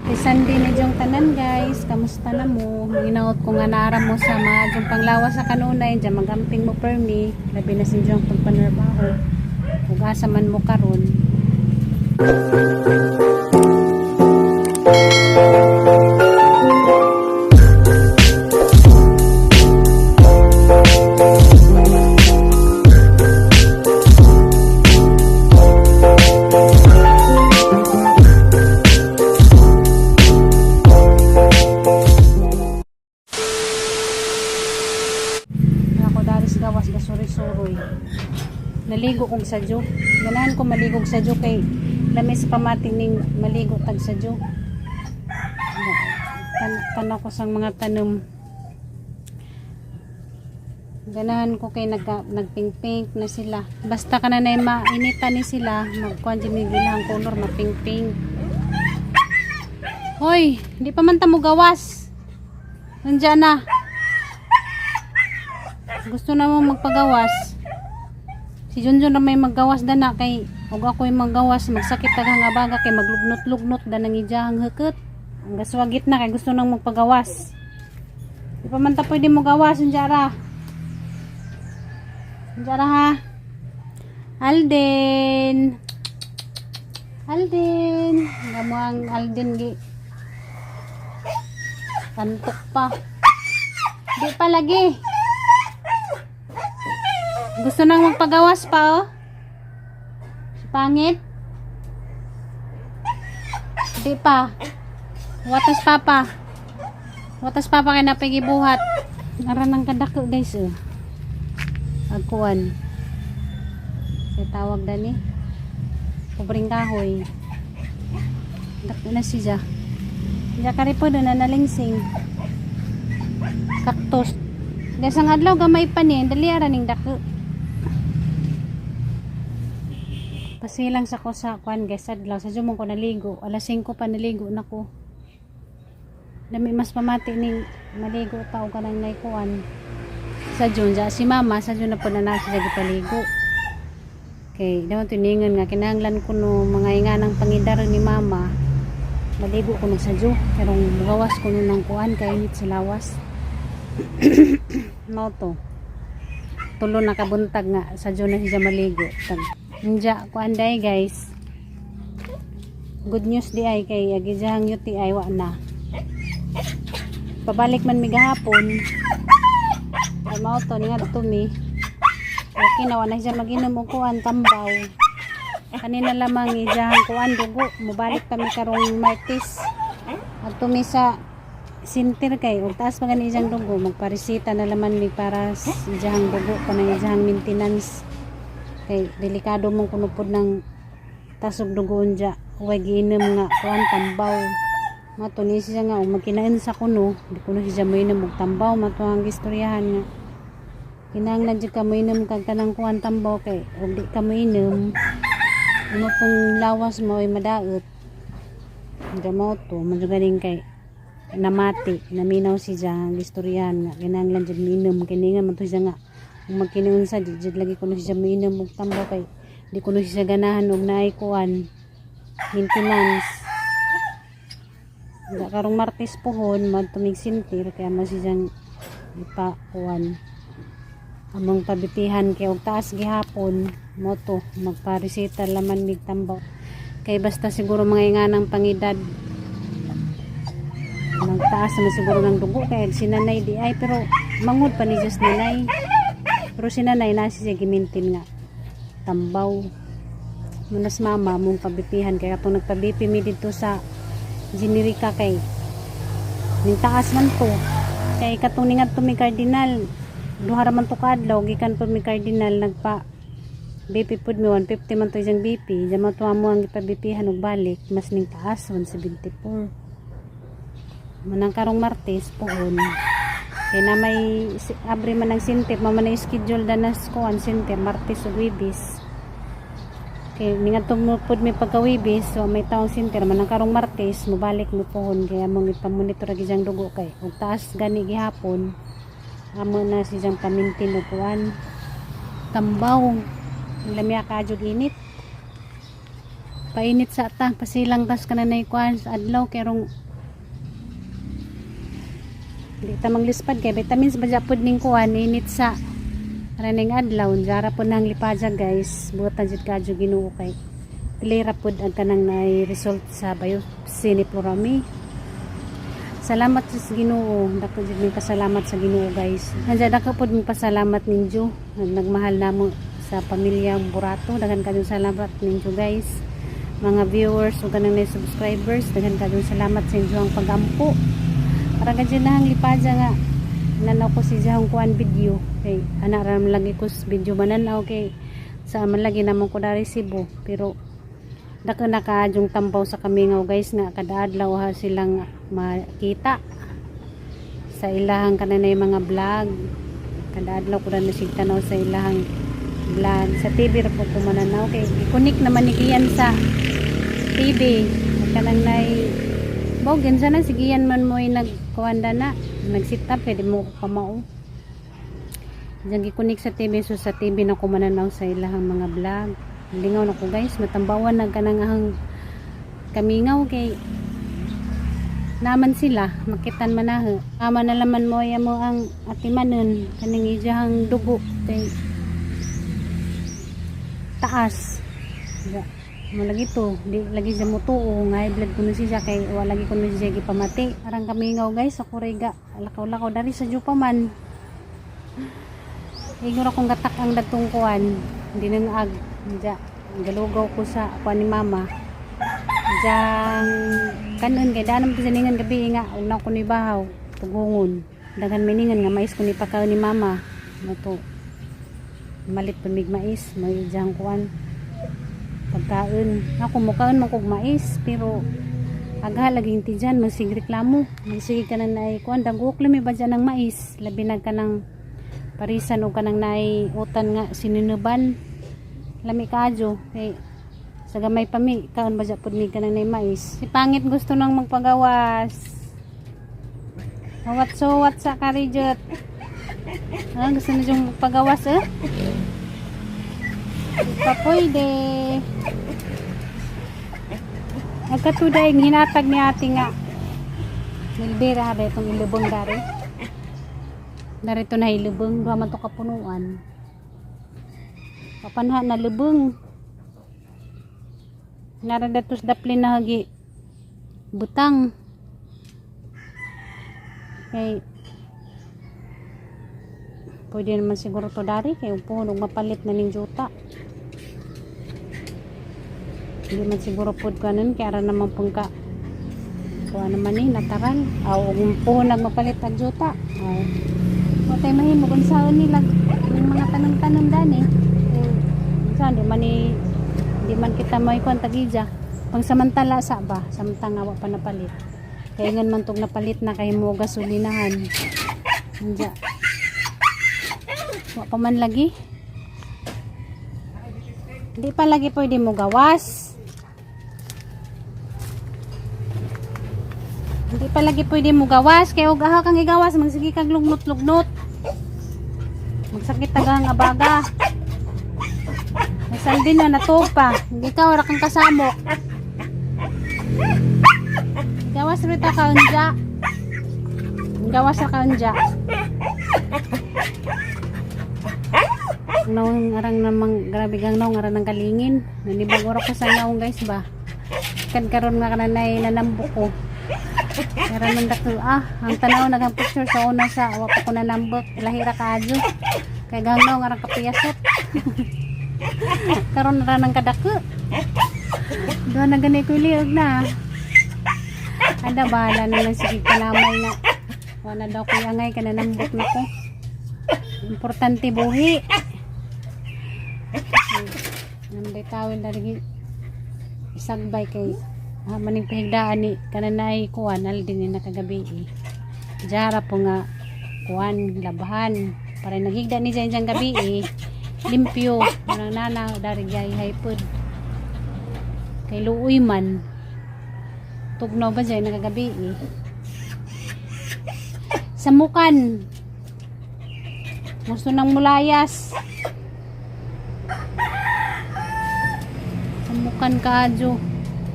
Happy Sunday na diyong tanan, guys. Kamusta na mo? Ginaot ko nga naara mo sa mga diyong panglawas sa kanunay. Diyan magamping mo permi. Labi na sa diyong pagpanarbaho. Ug asa man mo karon. Ako daris gawas gasuri-suroy. Naligo kong sadyo. Ganahan ko maligog sadyo kay lamis pamati ning maligo tag sadyo. Tanaw ko sang mga tanom. Ganahan ko kay nagpink-pink na sila. Basta ka na na mainita ni sila, magkuan dyan may ginahang color, mapink-pink. Hoy, hindi pa man ta mo gawas. Nandiyan na. Gusto na mo magpagawas. Si Junjun na may maggawas dana kay og ako yung maggawas magsakit ta nga baga kay maglugnot-lugnot da nang ijahang hukot. Ang gaswagit na kay gusto nang magpagawas. Di pa man ta pwede mo gawas unjara. Unjara ha. Alden. Alden. Gamo ang Alden gi. Kantok pa. Di pa lagi. Gusto nang magpagawas pa, oh. Si pangit. Di pa. Watas papa. Watas papa kay napigibuhat. Aran ang kadako, guys, oh. Agkuan. Sa tawag dani. Pobreng kahoy. Dako na siya. Diya kari po doon na nalingsing. Cactus. Desang adlaw gamay pa ni, dali ara ning dako. Pasilang sa ko sa kwan, guys, adlaw sa jumong ko naligo, alas 5 pa naligo na ko. Dami mas pamati ning maligo tao ka nang naikuan. Sa June, si mama sa June na po na nasa siya gipaligo. Kay daw tiningan nga kinahanglan ko no mga inganang pangidar ni mama. Maligo ko no sa June, pero gawas ko no ng kuan kay init sa lawas. Mao to. Tulo na kabuntag nga sa June na siya maligo. Tag Nja, kuan day, guys. Good news di ay kay agijahang UTI wa na. Pabalik man mi gahapon. Ay mao to ni ngadto mi. Okay na wa na siya maginom og kuan tambaw. Kanina lamang ijahang kuan dugo. Mubalik pa mi karong Martes. Adto mi sa center kay og taas pa gani ijang dugo, magparesita na laman mi para sa ijahang dugo kanang ijahang maintenance kay delikado mong kunupod ng tasog dugo unja way giinom nga kuan tambaw. Mato ni siya nga og magkinain sa kuno, di kuno siya moinom og tambaw. Mato ang gistoryahan nga kinahanglan jud ka moinom kag kanang kuan tambaw kay og di ka moinom, imo pong lawas mo ay madaot. Mao to man jud ganing kay namati naminaw si ang gistoryahan nga kinahanglan jud miinom kini nga man to siya nga kung magkinaon sa di jud lagi kuno siya miinom og tambaw kay di kuno siya ganahan og naay kuan maintenance. Ga karong Martes pohon madto mig center kaya mo siyang ipa kuan among pabitihan kay og taas gihapon mo to magparesita laman mig tambaw kay basta siguro mga inganang pangidad nagtaas naman siguro ng dugo kay si nanay di ay pero mangod pa ni Diyos nanay, pero si nanay na siya gimintin nga tambaw munas mama mong pabitihan kay katong nagpabipi mi dito sa Generika kay ning taas man to kay katong ningadto mi Cardinal duha ra man to kaadlaw gikan po mi Cardinal nagpa BP pud mi, 150 man to isang BP diyan mo to amo ang gipabipihan og balik mas ning taas 174 manang karong Martes pohon kay na may abri man ang center mama na schedule danas ko ang center Martes ug Webes kay ningadto mo pud mi pagka Webes, so may taong center man ang karong Martes mobalik mo pohon kay among ipamonitor agi siyang dugo kay og taas gani gihapon amo na siyang pamintin og kuan tambaw. Lamya ka jud init. Mukainit sa ta, pasilang tas kananay kuan sa adlaw kay rong di ta manglispad kay vitamins ba japod ning kuan init sa raning adlaw. Jara po nang lipadya, guys. Buotan jud kadyo Ginoo kay clear pod ang kanang nay result sa biopsy ni Florami. Salamat sa Ginoo. Dako jud mi pasalamat sa Ginoo, guys. Andiyan dako pod mi pasalamat ninyo. Nagmahal namo sa pamilyang Burato. Daghan kayong salamat ninyo, guys. Mga viewers ug kanang nay subscribers, daghan kayong salamat sa inyo ang pagampo. Para gadyo na ang lipadya nga nanaw ko si Jahong kuan video kay ana ra man lagi ko sa video mananaw kay sa man lagi namon ko dari Cebu, pero dako nakadyong tambaw sa kamingaw, guys, nga kada adlaw ha silang makita sa ilahang kananay mga vlog. Kada adlaw ko na sig tanaw sa ilahang vlog sa TV ra po ko mananaw kay i-connect naman ni Gian sa TV. At kanang nay Bogin sana si Gian man mo ay nagkuanda na nag-sit up kay di mo ko kamao. Diyan gi-connect sa TV, so sa TV na ko mananaw sa ilahang mga vlog. Lingaw na ko, guys, matambawan na kanang ahang kamingaw kay naman sila makitan man na. Ama na laman mo ya mo ang atimanon kaning ijahang dugo kay taas. Ya, mo lagi to di lagi siya mo tuo nga high blood kuno siya kay wala lagi kuno siya gipamati. Arang kamingaw, guys, ako rega lakaw-lakaw dari sa jupa man. Igor akong gatak ang datong kuan hindi nang ag ja galugaw ko sa kuan ni mama jang kanon kay daan man siningan gabi nga una ko ni bahaw tugungon daghan miningan nga mais ko ni pakaw ni mama mo to malit pamig mais may jang kuan pagkaon. Ako mukaon man kog mais, pero agha laging tijan magsig reklamo, magsige ka na naay kuan dagok lami ba dyan ang mais, labi na ka ng parisan o kanang naay utan nga sinunuban. Lami kadyo kay sa gamay pa mi kaon ba pud mi kanang naay mais. Si pangit gusto nang magpagawas. What so what sa karijot? Ah, gusto na siyang magpagawas eh. Di pa pwede. Agkatuday hinatag ni ate nga. Milbera ba itong ilubong dari? Narito na ilubong, duha man to kapunuan. Papanha na lubong. Naradatos daplin na hagi butang. Kay pwede naman siguro to dari kay upo nung mapalit na ning juta. Hindi man siguro pod kanon kay ara naman pong ka kuha naman ni nataral. Aw ug puhon nagmapalit ang juta. Aw. Watay mahimo kung saan nila yung mga tanom-tanom dani. Eh, saan di man ni di man kita may kuan tagija. Pangsamantala sa ba, samtang nga wa pa napalit. Kaya ngan man tong napalit na kay mo gasolinahan. Anja. Wa pa man lagi. Hindi pa lagi pwede mo gawas. Hindi pa lagi pwede mo gawas. Kaya og aha kang igawas, magsige kag lugnot-lugnot. Magsakit tagang abaga. Nagsaldin na natuog pa. Hindi ka, wala kang kasamok. Gawas rita kaunja. Gawas sa kaunja. Naong arang namang grabe gang naong arang ng kalingin. Nanibag ora ko sa naong, guys, ba. Kan karon nga kananay nanambok ko. Meron man dako ah, ang tanaw nagang picture sa una sa wa pa ko nanambok, lahira kaadyo. Kay gang naong arang kapiyasot. Karon ra nang kadako. Doon na gani ko liog na. Ada bahala na lang sige kalamay na. Wala daw ko angay kananambok na ko. Importante buhi. Nanday tawil na lagi isagbay kay ha, maning pahigdaan ni kananay kuan aldin ni nakagabi eh. Jara po nga kuan labahan para naghigda ni dyan dyan gabi eh. Limpyo nang nana dari gay haipod kay luoy man tugnaw ba dyan nakagabi eh. Samukan gusto ng mulayas. Samukan kaadyo.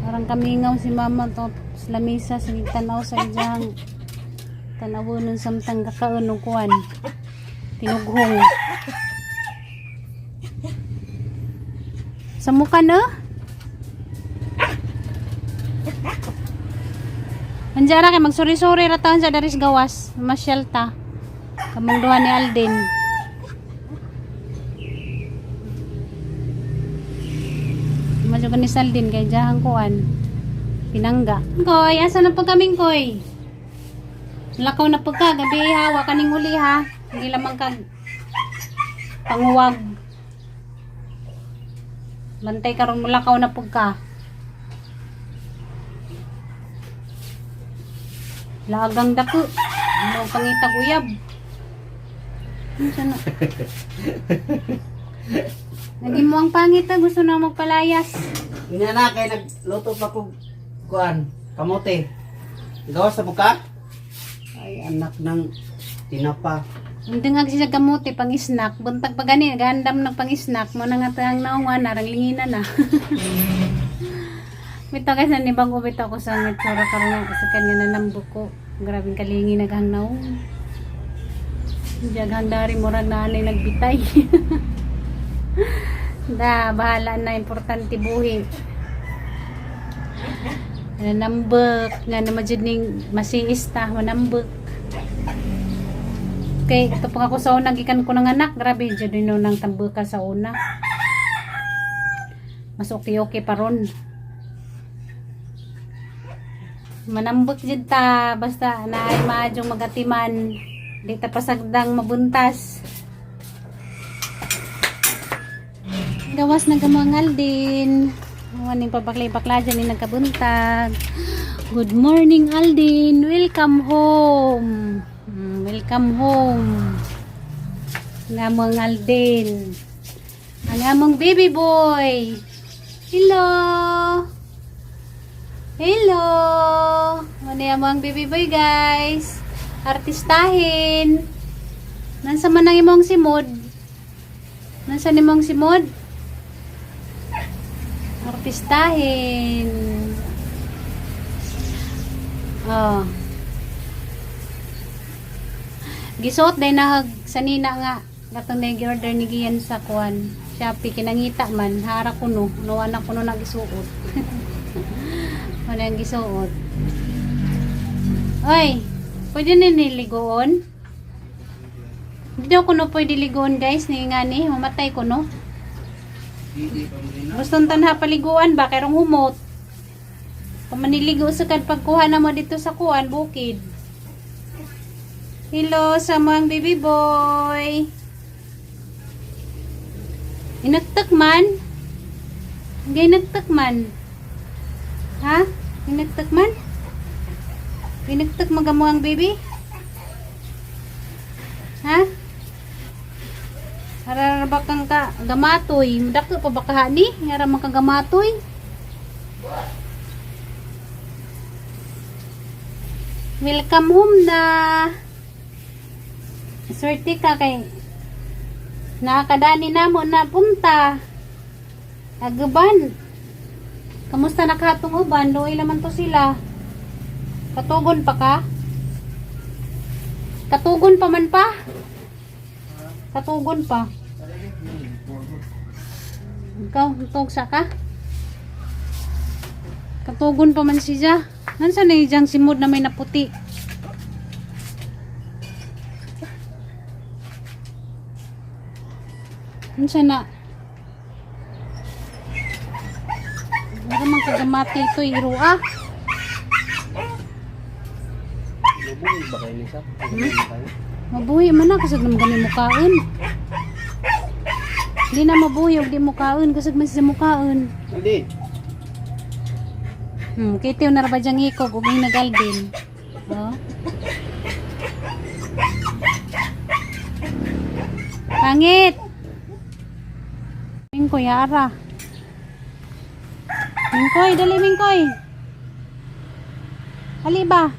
Parang kamingaw si mama to sa lamisa sige tanaw sa iyang tanaw nun samtang kakaon og kuan. Tinughong. Samukan eh? Andiyan ra kay magsuri-suri ra taon sa daris gawas, masyal ta. Kamong duha ni Alden. Madyo ka ni Saldin kay diyahang kuan. Pinangga. Koy, asa na po kaming koy? Lakaw na po ka, gabi hawa kaning uli ha. Hindi lamang kag panguwag. Bantay karon mo lakaw na po ka. Lagang dako. Ano pangitag uyab? Ano siya na? Naging mo ang pangit ah, gusto na magpalayas. Ina na kay nagluto pa ko kuan, kamote. Gawas sa buka? Ay anak ng tinapa. Hindi nga siya gamuti pang snack. Buntag pa gani, gandam ng pang snack. Mo na nga tayang naungan, narang lingina na. Bitaw guys, nanibang ko bitaw ko sa ngitsura karon sa kanya na nambuko. Grabing kalingi naghang naong. Jaghang dari murag na anay nagbitay. Da, bahala na, importante buhi. Nanambek, nga naman dyan ning masiista, manambek. Okay, ito pa ako sa una, gikan ko ng anak. Grabe, dyan din nang tambuka sa una. Mas okay-okay pa ron. Manambok dyan ta, basta na ay maadyong magatiman. Di ta pasagdang mabuntas. Gawas na gamangal din. Maning pabaklay-bakla dyan ni nagkabuntag. Good morning, Aldin. Welcome home. Welcome home. Ang among Aldin. Ang among baby boy. Hello. Hello. Ano yung among baby boy, guys? Artistahin. Nansa man ang imong simod? Nansa nimong simod? Artistahin. Oh. Gisuot day nahag sanina nga katong na order ni Gian sa kuan. Shopee kinangita man hara kuno, nuwa na kuno nagisuot. Ano ang gisuot? Oy, pwede na niligoon? Hindi daw kuno pwede ligoon guys, ni nga ni, mamatay kuno. Gustong tanha paliguan ba kerong humot. Pamaniligo sa kan pagkuha na mo dito sa kuan bukid. Hello sa mga baby boy. Inagtak man. Hindi inagtak man. Ha? Inagtak man? Inagtak magamo ang baby? Ha? Araraba kang ka gamatoy. Dako pa ba ka ni? Ngara man ka gamatoy. Welcome home na. Swerte ka kay nakakadani na mo na punta. Aguban. Kamusta na katong uban? Luoy laman to sila. Katugon pa ka? Katugon pa man pa? Katugon pa. Ikaw, tugsa ka? Katugon pa man siya. Nansa na ijang simod na may naputi? Nansa na? Wala man kagamati ito, irua. Mabuhay ba kayo nisa? Mabuhay ba kayo? Mabuhi man na kusog naman gani mukaon. Di na mabuhi og di mukaon kusog man siya mukaon. Hindi. Kitiw na ra ba diyang ikog ug nagaldin. Oh. Pangit. Mingkoy ara. Mingkoy, dali Mingkoy. Ali ba?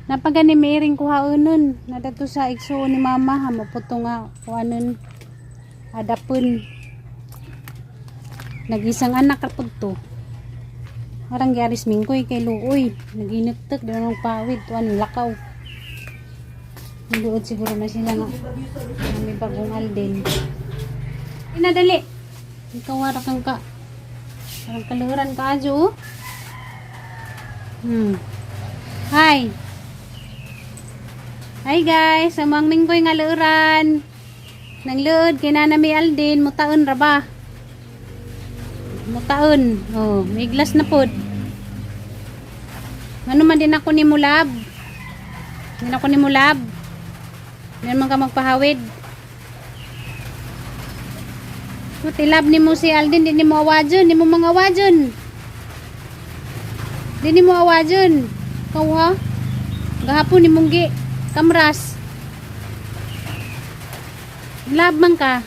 Napagani mairing kuhaonon. Nadato sa igsuon ni mama ha maputo nga kuhanon. Adapun. Nag-isang anak ra pud to. Parang giaris mingkoy kay luoy. Naginuktak di man pawid tuan lakaw. Luod siguro na sila nga. May bagong Alden. Inadali. Ikaw wara kang ka. Parang kaluran ka ajo. Oh. Hi. Hi guys, amang mingkoy nga luuran. Nang luod kay nana may Alden, mutaon ra ba? Mutaon. Oh, may glass na pod. Ano man din ako ni Mulab? Din ako ni Mulab. Di man ka magpahawid. Tilab ni mo si Alden, di ni mo awadyon, di mo mga awadyon. Di ni mo awadyon. Ikaw ha? Gahapon ni mong gi kamras. Lab man ka.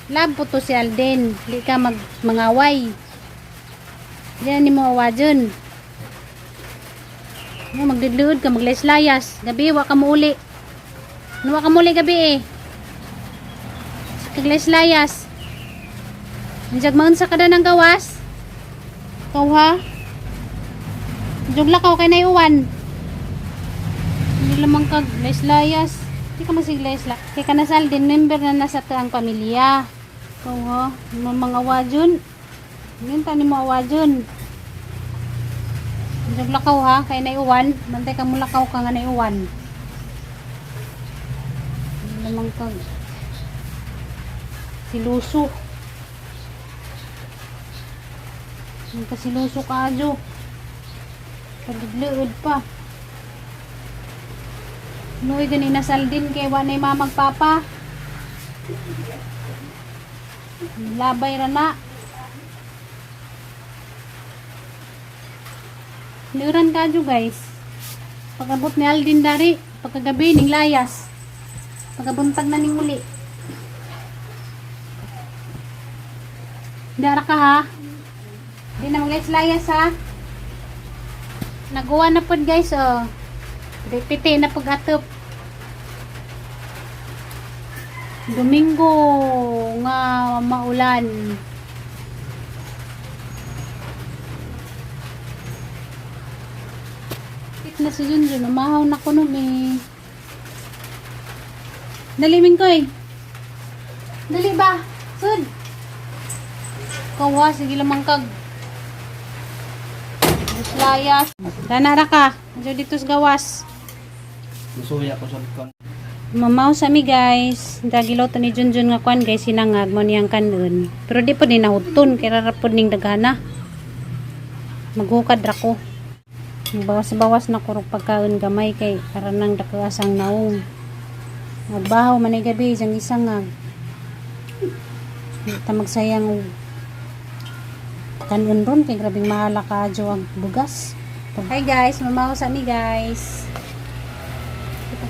Lab po to si Alden. Di ka mag mangaway. Diyan ni mo awadyon. Mo magdudluod ka, maglayas-layas. Gabi, wa ka muuli. Ano wa ka muuli gabi eh. Kaglayas-layas. Andiyan maunsa ka na ng gawas. Ikaw ha? Jugla ka kay naiuwan. Hindi lamang ka layas-layas. Hindi ka masiglayas la. Kay kanasal din member na nasa ang pamilya. Ikaw ha? Mga mga awadyon. Yun tani mo awadyon. Jugla ka ha? Kay naiuwan. Bantay ka mulakaw ka nga naiuwan. Hindi lamang ka siluso. Ang kasiluso ka, Ajo. Pagdudluod pa. Nuy, gani nasal din kay wanay mamag papa. Labay ra na. Luran ka, Ajo, guys. Pagabot ni Aldin dari, pagkagabi, ning layas. Pagabuntag na ning uli. Dara ka ha. Di na mag-layas ha. Nagawa na po guys oh. Piti na pag-atop. Domingo nga maulan. Pit na si Junjun. Umahaw na ko nun eh. Dali Mingkoy. Dali ba? Sud. Kawa, sige lamang kag. Layas. Danara ka. Andiyo dito sa gawas. Musuya ko sa kon. Mamaw sa mi guys. Dagiloto ni Junjun nga kwan guys sinangag mo niyang kanon. Pero di po ni nahuton kay rara pod ning daghana. Maghukad ra ko. Bawas-bawas na kurog pagkaon gamay kay para nang dakaasang naong. Magbahaw man ay gabi isang isangag. Di ta magsayang og kanon ron kay grabing mahala ka adyo ang bugas. Hi guys, mamaw sa mi guys.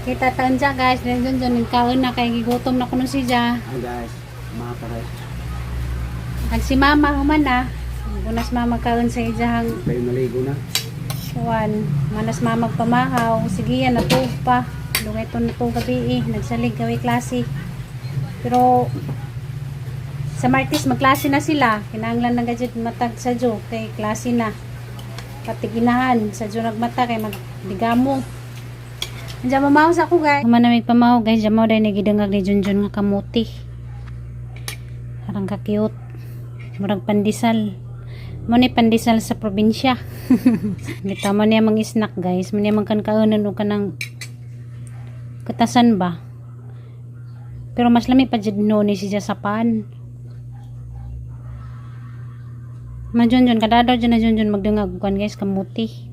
Kita taon dyan guys, dahil dyan dyan, nagkaon na kay gigutom na kuno si Ja. Hi guys, mga paray. Ang si mama human na. Gunas mama kaon sa ijahang Kayo naligo na. kuan. Manas mama pamahaw. Sige yan, natuog pa. Dungay to na to gabi eh. Nagsalig gawi klase. Pero sa Martis magklase na sila. Kinahanglan na gadget matag sa Jo kay klase na. Patiginahan sa Jo nagmata kay magdigamo. Andiyan mamaw sa ako guys. Human na may pamahaw guys. Diyan mo dahil nagidangag ni Junjun nga kamuti. Parang ka-cute. Murag pandesal. Mo ni pandesal sa probinsya. Gita mo niya mang snack guys. Mo niya mang kankaunan o kanang katasan ba. Pero mas lami pa jud no ni siya sa pan. Ma Junjun kadadaw jud na Junjun magdungag og kuan guys kamuti.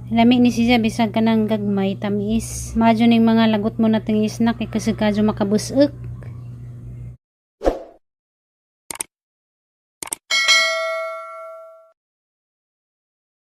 Lami ni siya bisag kanang gagmay tamis. Madyo ning mga lagot mo na ting snack kay kasi kadyo makabusok.